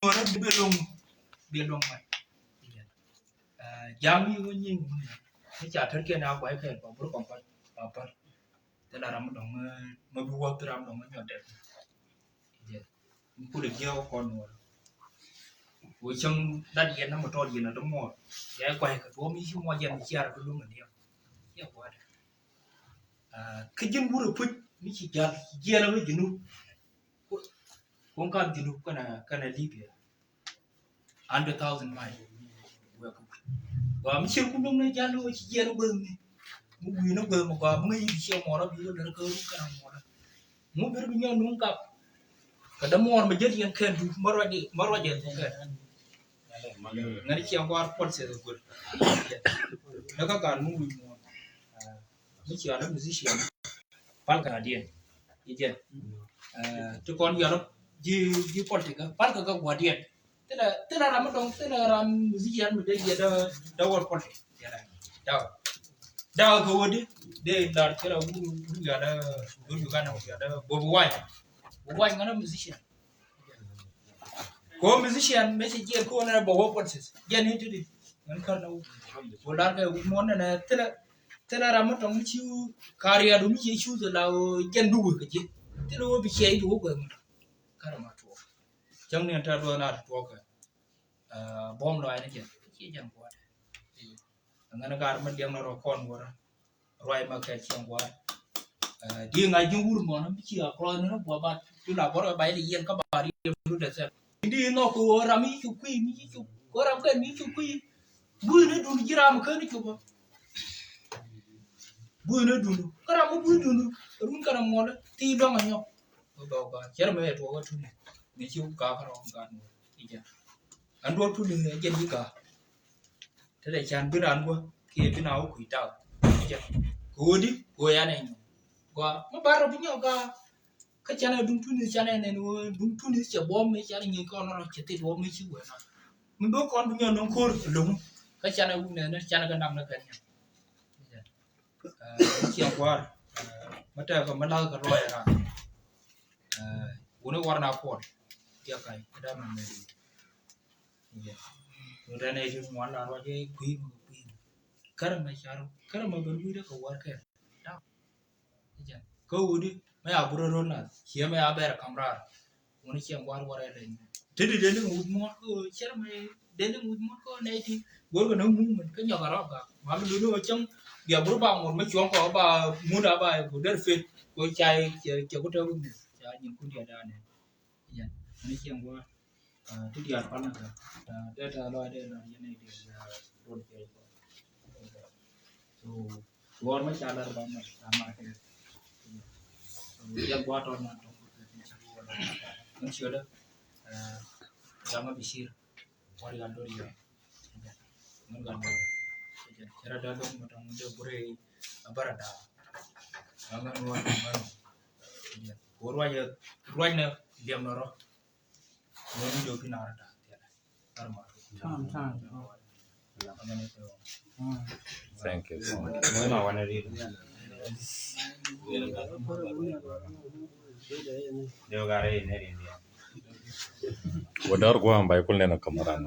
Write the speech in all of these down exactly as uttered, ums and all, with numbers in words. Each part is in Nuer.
Wä rɔ bi luɔŋ, bi luɔŋ mat. Jam yi wä nyiŋ wä nyiŋ. Ni ca tɛr kiɛn a guay kɛn pa bur kɔn pa pa. Thilɛ ram mi dɔŋ mi bi wä thil ram dɔŋ mi nyɔt dɛk. Jɛ mi kulɛ jiɛ wä kɔn wä. Wä cäŋ dat yɛn na mi tɔt yɛn a dɔŋ mɔɔr. Yɛ guay kɛ tuɔm yi ci mɔ jɛn mi ciar bi luŋ a diɛm. Yɛ guay dɛ. Kä ji̱n wurɛ puc mi ci jal jiɛn a wä Junub. Kun kam Junub kɛnɛ kɛnɛ Libya. Hundred thousand mile. Wek kɛ kui̱ gɔaa mi cier kun dom ni jal wä ci jiɛn wä guäth mi. Mi wi̱i̱ ni guäth mi gɔaa mi ŋäc yi ciɛ mɔrɔ bi wä lär kä run kɛnɛ mɔrɔ. Mu ber bi nyɔn nun kap. Kɛ dämuɔr mi jäl yɛn kɛn du ma ruac ma ruac yɛn kɛn. Ŋäni ciɛ ŋuar pɔl sɛ kɛ guäth. Ni kä gal mu wi̱i̱ muɔr. Mi ci ala musician. Pal kɛ radiɛn. Ijen. Ti kɔn yɔrɔ ji̱ ji̱ politika pal kɛ kɛ guadiɛn. Thilɛ thilɛ ram mi dɔŋ thilɛ ram musician mi dee yɛ dee dee wor politik. Daw daw kɛ wodi dee lar kɛ ra wur wur yɔrɔ wur Uganda wur yɔrɔ Bobi Wine. Bobi Wine ŋana musician. Ko musician mɛ ci jiɛn ko na bɔ wä policies. Jiɛn ni tidi. Ŋan kar na wä. Ko lar kɛ wä mɔn na thilɛ thilɛ ram mi tɔŋ mi ci kar ya du mi ci cu la jiɛn du wä kɛ jiɛn. Thilɛ wä bi ciɛ du wä gɔɛ mi tɔŋ. Kar ma tuɔ. Cäŋ ni ta duɔ na tuɔ kɛ. Bom lɔac ni jɛ. Ci jɛn kuɔt. Ŋan gar mi diɛŋ na rɔ kɔn wä. Ruac ma kɛ cieŋ gua̱a̱r. Di ŋa̱c ji̱ wur mɔnɔ mi ci a kɔn ni rɔ gua̱a̱r ba tu la bɔrɔ ba ili yɛn kä ba ri yɛn du dɛ sɛn. Di nɔ ku ram mi ci kui̱ mi ci ku ram kɛ mi ci kui̱. Buy ni dun ji̱ ram kɛ ni cu bä. Buy ni dun kä ram mi buy dun run kɛ ram mɔlɛ ti dɔŋ a nyɔk. Bä bä cɛr mɛ tuɔ wä tuni mi ci ka kä rɔ gan wä. Ijan an duɔ tuni jɛ di ka. Te dee can bi raan guä kiɛ bi na wä kui̱ taw. Kɛ ɣöö di kɛ ɣöö yan ɛ nyɔk gɔaa mi bar rɔ bi nyɔk gaa. Kä canɛ duŋ tuni canɛ nɛn ɣöö duŋ tuni cɛ buɔm mi canɛ nyin kɔn rɔ cɛ thit wä mi ci wee na mi bi kɔn bi nyɔk nɔŋ ko̱r lo̱ŋ. Kä canɛ wun nɛn canɛ kɛ nam ni kɛn nyɔk. Ciɛ kua̱r mi tɛk kɛ mi la̱k kɛ luɔc ɛ raan. Wuni war na kuɔt. Tiɛ ka̱ny kɛ dee mɛn mɛn. Kä mɛ car kä mɛ ben wi̱i̱dɛ kɛ wär kɛ. Kä wudi mɛ ya burä rol na ciɛ mɛ ya bɛr kam rar. Wuni ciɛ ŋuar wär ɛlɛ. Tidi deni ŋut muɔt kä ciɛ mɛ deni ŋut muɔt kä nɛy ti. Wor kɛ nɛ ŋut mɛ kä nyɔk a rɔk gak ma bi duni wä cäŋ. Bia burä ba ŋut mɛ cuɔŋ kɔ ba ŋut a ba ku der fet ko cay ciɛ ku tɛ wut mɛ ca nyin kun diɛ danɛ. Yan ani ciɛ ŋuar. Ti diaal pal na ka dee ta lɔac dee lɔac yɛn i̱ diaal rot kɛ. So luɔr mi ca lar ba mat a mat kɛ. So yɛn gua tɔn na tɔn kɛ ni ca luɔr. Ni ciö dɛ. Jama bi cir. Wari gan dori yɛ. Mun gan dori. Cɛrɛ dee dɔŋ ma tɔŋ dee bure a bara daa. Jama ni wari man. Wor wajɛ ruany na liɛm na rɔ. Thank you so much. Wä dɔr guam ba ikul nena kamaran.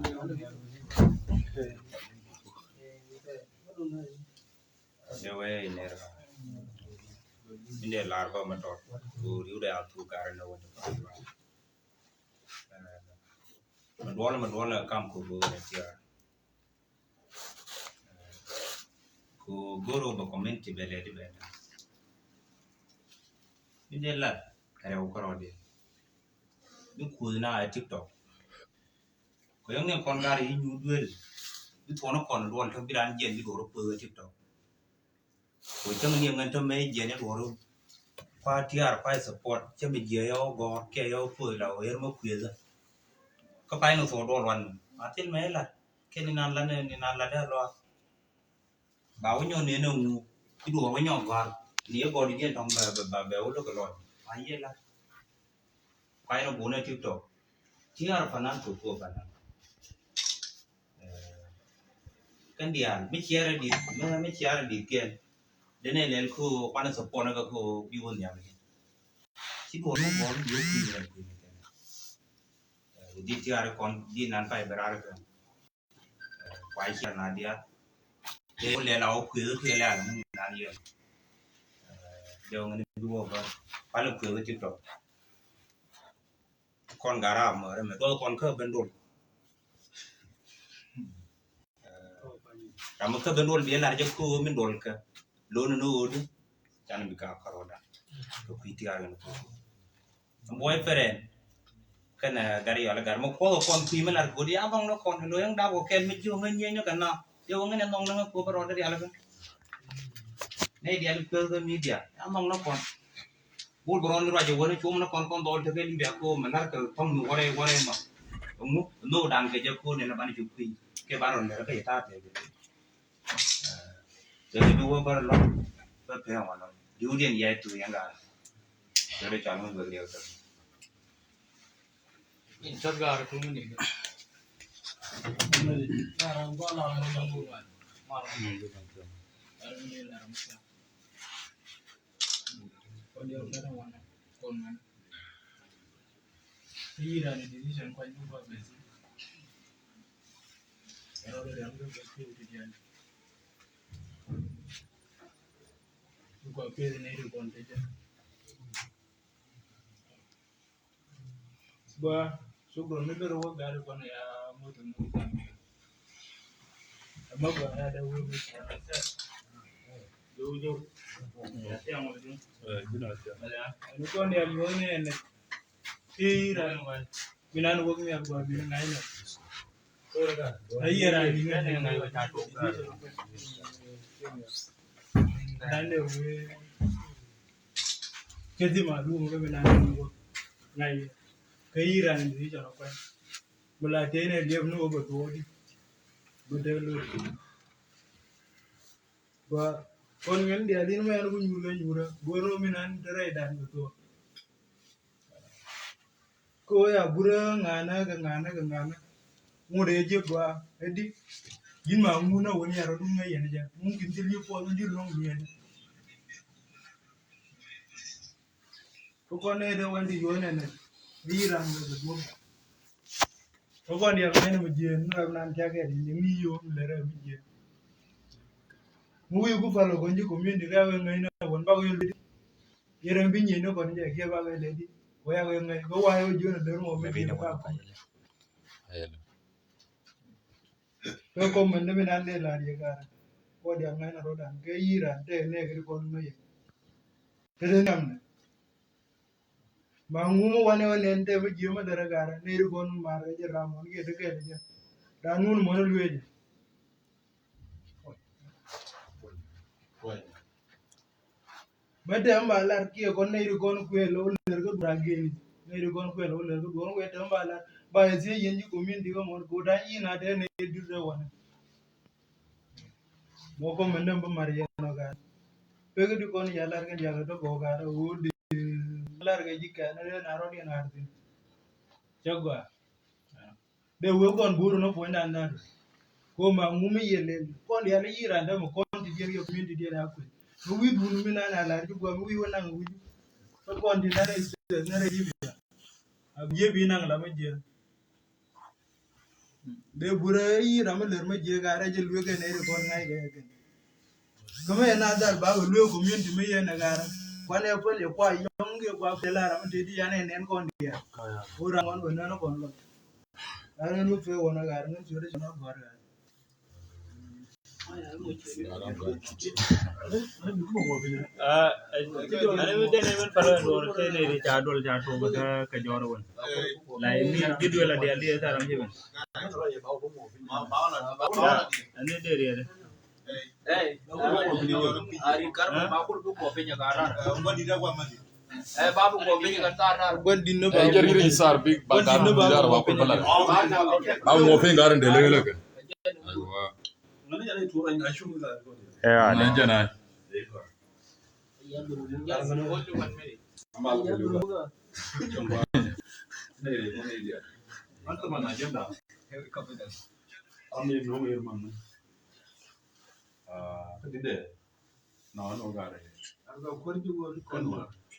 Inde lar ba ma tɔt. Riu de a tu gar na wä. Ma duɔl ma duɔl kam ko go na tia. Ko goro ba community bele di bele. Ni de la kare ko karo de. Ni ku na TikTok. Ko yong ne kon gar yi nyu duel. Ni to na kon duɔl to bi ran jen bi goro ko TikTok. Wä cäŋ ni ŋän tämɛ jiɛn i̱ duɔ̱ɔ̱r kua tiaar kua support cä mi jiɛ yɔ gɔɔr kiɛ yɔ puɔth la wä yɛr mä kuëthä. Kä pay ni thuɔɔk duɔ̱ɔ̱r wan a thil mɛ ilat kiɛ ni nan lat ni nan lat dee luaak. Ba wä nyɔk ni ni ŋu i̱ duɔ̱ɔ̱r wä nyɔk gɔ̱a̱r ni i̱ gɔɔr i̱ jiɛn tɔŋ bɛ bɛ bɛ wä lo̱k lɔc a yiëë lat. Kuay rɔ bunɛ TikTok. Tiaar panan kɛ kuɔ panan. Kɛn diaal mi ciɛrɛ dit mi mi ciɛrɛ dit kɛn. Denɛ lɛl ko kuanɛ support nɛ kɛ ko bi wä nhiam kɛ. Ci duɔr mi bɔr mi yɛ kui̱ rɛ kui̱ kɛn. Di tiari kɔn di nan pay berari kɛ. Kuay cia na diat. Dee wä lɛl a wä kueth kiɛ lɛl mi nan yɛn. Dee wä ŋäni bi wä bä pal kueth TikTok. Kɔn gara mɛ rɛ mɛ dɔl kɔn kä ben dol. Ram mi kä ben dol bi lar jɛ ko min dol kä lon ni odi. Can bi ka karoda. Ko kuy tiari ni ko. Boyfriend kɛnɛ gar yɔl gar mɛ kuɔth kɔn kui̱ mi lar godi a bɔŋ ni kɔn lo yɛŋ dap kɔ kɛl mi jiö ŋä nyieny ni kɛ na yɛ wä ŋä ni nhɔŋ ni ŋä kuɔ bä rɔɔdɛ rial kɛ. Nɛ dial kueth kɛ media a bɔŋ ni kɔn. Bul bä rɔɔn ni ruac ɛ wä ni cuɔm ni kɔn kɔn dhɔl tekɛ limbia ko mɛ lar kɛ thɔŋ ni wärɛ wärɛ ma. Ŋu nhok dan kɛ jɛ ko ni na ban cu kui̱ kɛ ban rɔn lɛr kɛ yɛ ta̱a̱ tɛk. Tëë bi wä bär lɔ̱ŋ bä pɛn wä lɔ̱ŋ diwdiɛn yɛy tu yɛn gaar. Tëë cal ŋun bä riɛk tëë. Cɔt gaar tu ŋun ni. Yira ni decision kwa nyumba besi. Yara ni decision kwa nyumba besi. Kwa pili ni ri kon teja. Ba shukran ni bero wa gari kon ya moto ni kwa. Amma ba ya da wuri. Yo yo. Ya tiang wuri. Ni kon ya mo ne ne. Tira. Minan wok mi agwa mi ngai na. Ayi ra ni ngai na. Dande we. Kedi ma lu mo ke minan wok ngai. Ke yi ra ni di jara kwa. Bula tene liep no go to di. Bede lo. Ba kon ngel dia din me an ku nyur ga nyura. Go ro minan dere dan go to. Ko ya gurä ŋanä kɛ ŋanä kɛ ŋanä. Ŋot ɛ jiɛ gɔaa ɛ di. Ji̱n ma ŋun a wän ya rɔ duŋ ŋäc yɛn jɛ. Ŋun kin ci li̱w puɔth ŋun ji̱ luɔ̱ŋ luɛɛn. Kä kɔn nɛy dee wän ti yuɔ̱n ɛnɛ. Bi yi ram wä kɛ duɔ̱ŋ. Kä kɔn diaal ŋäcnɛ mi jieen mi rap nan cakɛ di ni mi yo̱o̱n lɛ rɛ mi jieen. Mi wi̱i̱ ku pal kɛ kɔn ji̱ community rɛ wä ŋäcnɛ wän bak yol di. Yɛrɛ bi nyieny ni kɔn jɛ kiɛ bak yɛ lɛ di. Wä yak yɛ ŋäc kɛ wa yɛ wä jieen a dee ruɔ̱ mi jieen ka kɔn. Kɛ kɔm mɛn ni mi nan dee la̱r yɛ kar. Kɔ diaal ŋäcnɛ rɔ dan kɛ yi̱i̱r an tɛk nɛɛk ri kɔn ŋäc yɛ. Te dee nhiam nɛ. Ma ŋu mi wanɛ wä nɛn tɛ mi jiö mi dhɛrɛ garɛ nɛy ri kɔn mar kɛ jɛ ram mɔn kiɛ ti kɛl jɛ. Ran nun mɔn luee jɛ. Mɛ tɛ mi ba lar kiɛ kɔn nɛy ri kɔn kuɛl wä lɛr kä duɔr a geni. Nɛy ri kɔn kuɛl wä lɛr kä duɔr wɛ tɛ mi ba lar ba yɛ thiec yɛn ji̱ community kä mɔn ko̱ da̱ny in a tɛ nɛy ri duth ɛ wanɛ. Mɔ kɔmɛ nɛm bä mar yɛn ɔ gat. Pek di kɔn ya lar kɛ diak tɔ bɔ gat ɔ woo di lar kɛ ji̱ kɛn rɛ na rɔ diɛn ar thin. Cɛ gɔaa. Dee wee kɔn bo̱o̱r nɔ puɔ̱ny dan dan. Ko ma ŋu mi yɛ lel kɔn dial i̱ yiran dämɛ kɔn ti diɛn yɛ kui̱n ti diɛn a kui̱n. Mi wi̱i̱ duun mi nan a lar ji̱ guam mi wi̱i̱ wä naŋ wi̱i̱. Kä kɔn ti nɛrɛ i̱ nɛrɛ ji̱ bia. A bi jiɛ bi naŋ la mi jiɛ. Dee burɛ i̱ ram mi lär mi jiɛ gat rɛ jɛ luek kɛ nɛy ri kɔn ŋa̱c kɛ kɛ. Kä mi yɛn a dhal ba bɛ luek community mi yɛn ɛ gat rɛ kuan ɛ päl yɛ kua yɔŋ kɛ kua pɛl a ram mi tëë di yan ɛ nɛn kɔn diɛ. Wä ram kɔn bɛ nɛn kɔn lɔ. Gat rɛ mi pee wɔn ɛ gat rɛ mi cuɛ ri cɛ nɔ gɔr gat. Ah, ani mi deni min palo en dor te ne ri ca dol ca to ka ka jor won. La ni video la dia dia ta ram jiben. Ani de ri. Ari kar ma ko ko pe nya gara. Gwan di ne ba jɛr yiri sar big ba gar di dar ba ko bala. Ba mo pe gar de le le. Aywa. Ɛ, a na jɛn a.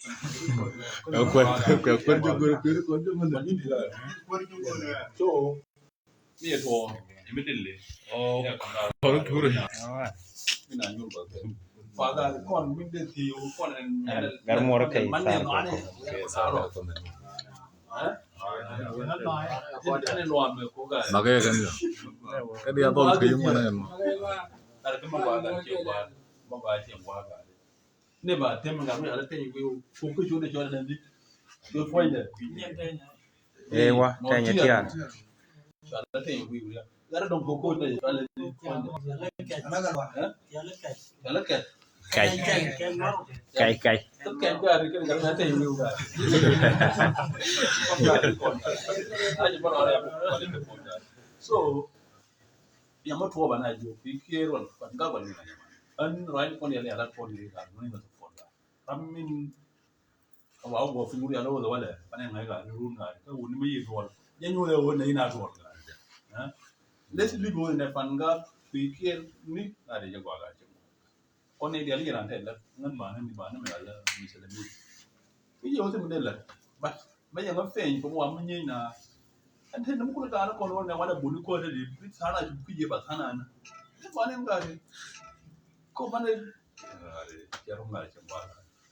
Kuɛr, kuɛr, kuɛr jɛ go̱r, kuɛr kɔn jɛ mɛn. So, mi yɛ tuɔ, immediately. Oh, kɔn kuɛr. Mi na nyul ba kɛ. Father, kɔn mi de ti, kɔn en. Gar mɔr kɛ, man ne nɔ ne. Makɛ kɛ ni. Kɛ di a dɔl kɛ yung mɛn ɛn. Ar kɛ ma ba ga cɛ wa, ma ba cɛ wa ga. Ne ba tem ga mi ala tem wiu ko ko chode chode ne di. Ko point de. Ewa, tɛnyɛ tian. Chode tem wiu ya. Gara dong ko ko de chode ne di point de. Chode ke. Kai. Kai, kai. Ko ke ga ri ke ga tem wiu ga. So, ya ma tuɔ ba na ju pi kier wan, ban ga wan ni na. An ran ko ni ala ko ni ga ni na tuɔ ga. Ram min a wa go fi muri alo wala, pan ŋa ga ni run ga ka wuni mi yi tuɔ. Ya ni wala wala ina tuɔ ga. Ha? Let's leave wala ne pan ga pi kier ni na de ja gwa ga. Kɔn ni dial yiran tɛ la ŋan ma ni ba ni mi ala mi sele mi. Ki yo ti mi de la. But ma ya ma fen ko wa mi ni na. An tɛ ni mu ku ka na kɔn wa na wala bulu ko de bi sana ju ki ye ba sana na. Ni ba ni ga ni. Ko ba ni. Ari ya ru ma ce ba.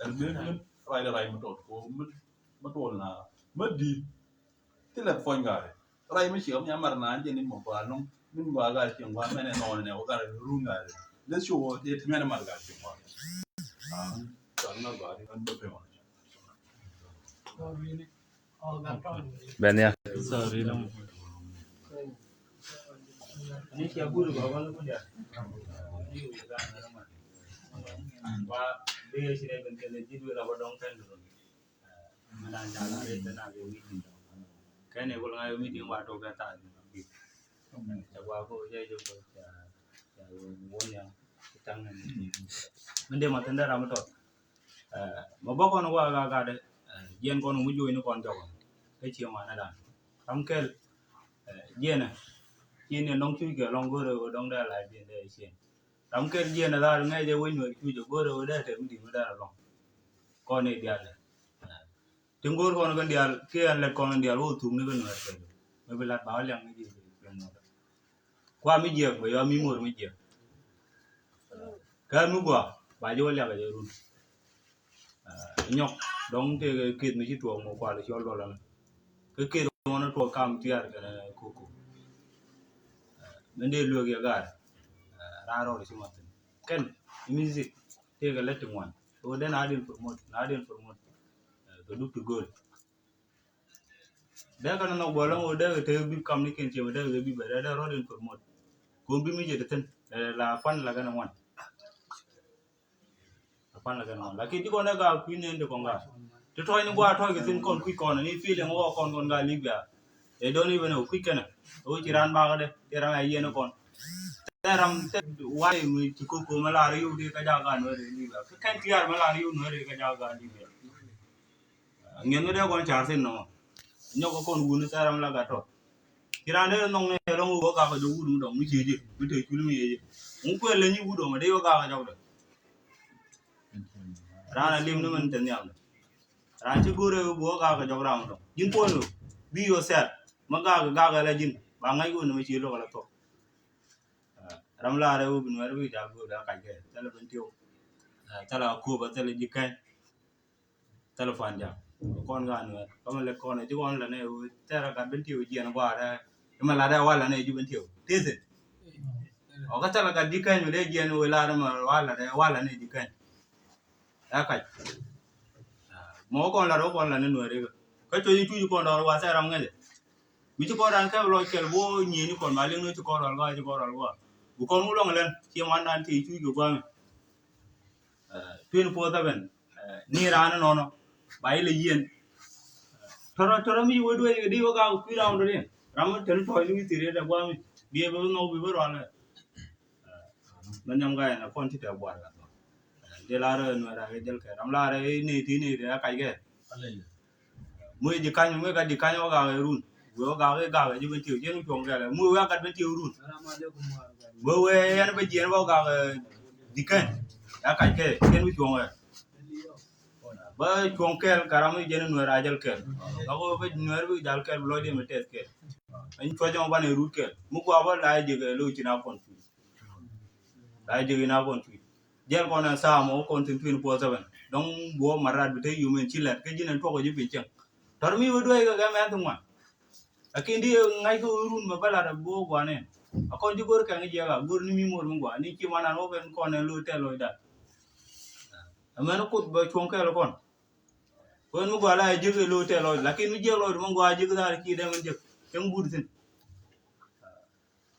Al mi mi rai da rai mu to ko mu mu to na. Ma di. Ti lɛ puɔ̱ny gaa ri. Rai mi ciɛ mi amar na jɛ ni mɔ ba nuŋ. Min gua gaa ciɛ gua mɛnɛ nɔɔni nɛ wä gaa ri run gaa ri. Lɛ ci wä ti mɛnɛ mar gaa ciɛ gua. Ah, tɔn na gua ri kan bɛ pɛ wä. Bɛn ya. Sorry, no. Ni ciɛ guri gua wani kun ya. Wa bɛ yɛ ci rɛ bɛn kɛ lɛ jidu la ba dɔŋ kɛn dɔŋ. Mɛ dan ca la rɛ tɛ na kɛ wi̱i̱. Kɛn ni kul ŋa yɛ wi̱i̱ wa tɔk kɛ ta̱a̱ ni bi. Ca gua ko jɛ jɛ ko ca ca won ya taŋ ni. Mɛ dee ma tɛn dee ram tɔt. Mɛ bä kɔn wa ga ga dɛ. Jiɛn kɔn mu jo̱o̱y ni kɔn jɔk. Kɛ ci ma na dan. Ram kɛl. Jiɛn. Ci ni nɔŋ cuc kɛ lɔŋ go̱rɛ wä dɔŋ dee la jiɛn dee ciɛn. Ram kɛl jiɛn a dhar ŋɛc jɛ wec nuɛr cuc a go̱rɛ wä dee tɛm di mi dee alɔŋ. Kɔn i̱ dial dɛ. Tin go̱o̱r kɔn kɛn dial kiɛ ɛn lɛt kɔn kɛn dial wä thuk ni kɛ nuɛr kɛl. Mi bi lat ba wä liaŋ ni jiɛn nuɛr. Kua mi jiɛk bɛ yɔ mi muɔr mi jiɛk. Kä mi gua ba jɛ wä liak a jɛ run. Nyɔk dɔŋ tëë kɛ keth mi ci tuɔɔk mɔ kual cɔl dɔl ɛmɛ. Kä keth mɔn tuɔɔk kam tiar kɛnɛ koko. Min dee luek yɛ gaar. Raa rɔɔd ci mathin kɛn music tëë kɛ lät ti ŋuan. Kä wä den adin promote na adin promote. Kɛ duk ti go̱o̱l. Dee kɛn nɔk buɔl ɛn ɣöö dee kɛ tek bip kam ni kɛn ciɛ bɛ dee kɛ bip bɛ dee dee rɔɔd in promote. Kun bi mi jɛ ti thin la pan la kɛn ŋuan. La pan la kɛn ŋuan lakin ti kɔn dee gaa kui̱ nɛn ti kɔn gaa ti tɔɔc ni gua̱a̱ tɔɔc kɛ thin kɔn kui̱ kɔn ni feeling wä kɔn kɔn gaa Libya. They don't even know kui̱ kɛnɛ ɣöö ci raan bakɛ dee ti ram a yiɛn kɔn. Tɛ ram tɛ wa̱i̱ mi ci koko mɛ lar yio̱w ti kɛ jakä nuɛɛr Libya kɛ kɛn tiaar mɛ lar yio̱w nuɛɛr kɛ jakä Libya. Ŋiɛn mi dee kɔn car thin nɔmɔ. Nyɔk kɔn wuni thɛr ram la gat tɔ. Ci raan dee nɔŋ ni ɛlɔŋ wä gak jɔ wut mi dɔŋ mi ciec jɛ mi te cul mi yec jɛ. Ŋu kuɛl leny wut ɔmɔ dee wä gak jɔk dɛ. Raan a lim ni min te nhiam dɛ. Raan ci go̱rɛ wä gak jɔk ram dɔŋ ji̱n puɔl wä. Bi yourself ma gak gak ɛlɛ ji̱n ba ŋa̱c wä ni mi ci lo̱k ɛlɛ thok. Ram la rɛ wä bi nuɛr bi jal go̱o̱r a kac kɛ thɛlɛ bin tiw. Thɛlɛ a kuɔp a thɛlɛ ji̱ kɛny. Thɛlɛ pan jam kɔn kä nuɛr kä mi lɛt kɔn ɛ ji̱ kɔn lɛ nɛ wee thɛlɛ gat bin tiw jiɛn gua̱a̱r ɛ. Ima lat ɛ wal lɛ nɛ ji̱ bin tiw tithin. Ɔ kä thɛlɛ gat ji̱ kɛny mi dee jiɛn wee lat ima wal lɛ wal lɛ nɛ ji̱ kɛny. Ɛ kac mɔ kɔn lat wä kɔn lɛ ni nuɛr ikä kä cuɔ̱c in cuc kɔn dɔɔr wa thɛl ram ŋäcɛ. Mi ci kɔn ran kɛp lɔc kɛl bo nyieni kɔn ma liŋ ni ci kɔn rɔl gɔaa ci kɔn rɔl gɔaa. Bi kɔn wulɔŋ lɛn ci man dan ti cuc kɛ guami. Twenty four seven ni raan nɔnɔ ba ilɛ yien. Tɔrɔ tɔrɔ mi wä duee kɛ di wä gak kui̱ ram dɔrin ram tɛn tɔc ni wi̱i̱ thiriet ɛ guami. Bi ɛ bä nhɔk bi bä rɔl ɛ. Mɛ nyam gayɛ na kɔn ti tɛ buar gat. Jɛ lar nuɛr a kɛ jɛl kɛ ram lar ni ti ni ti a kac kɛ. Muɛ ji̱ kany muɛ ka ji̱ kany wä gak ɛ run. Wee wä gak ɛ gak ɛ ji̱ ben tiw jiɛn wä cuɔ̱ŋ kɛlɛ muɛ wee a gat ben tiw run. Wee wee yɛn bä jiɛn wä gak ɛ ji̱ kany. A kac kɛ jiɛn wä cuɔ̱ŋ ɛ. Bä cuɔ̱ŋ kɛl ka ram mi jɛn Nuɛr a jäl kɛl. Ka ko bä Nuɛr bi jäl kɛl bi lɔcdiɛn bi tɛth kɛl. Ɛn cuɔ̱c ɛmɔ banɛ rut kɛl mi gua bä la ji̱ kɛ lo̱c ci na kɔn tui̱. La ji̱ kɛ na kɔn tui̱. Jɛl kɔn ɛn thaam ɔ kɔn thi̱n twenty four seven. Dɔ̱ŋ buɔ marat bi te yumen ci lɛt kä ji̱n ɛn tuɔk ɔ ji̱ piny cieŋ. Tɔr mi wä duäc kɛ kɛ mɛn thi ŋuan. Lakin di ŋa̱c kä wä run mɛ bä lat ɛ bo̱o̱ gua̱n ɛn. A kɔn ji̱ go̱r kɛŋ jiɛk a go̱r ni mi muɔr mi gua̱n ni ci man an wä ben kɔn ɛn lo̱c tɛl lɔcdan. Ɛmɛn kuth bɛ cuɔ̱ŋ kɛɛl kɔn. Kɔn mi gɔaa la jiäk ɛ lo̱o̱ tɛl lɔc lakin mi jiäk lɔc mi gɔaa jiäk dhal ki dɛm jiäk cäŋ but thi̱n.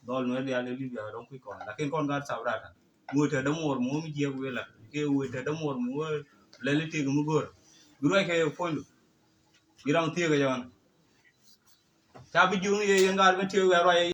Dhɔl nuɛ dial ɛ li̱p ya dɔŋ kui̱ kɔn lakin kɔn gat thabraka. Mi wee tɛ dämuɔr mi wee mi jiäk wee la kɛ wee tɛ dämuɔr mi wee lɛli tëëk mi go̱o̱r. Bi ruac kɛ puɔ̱nydu. Bi ram thiëëk ɛ jɔn. Ca bi jiöŋ yɛ yɛn gat bi tiëëk wɛ ruac.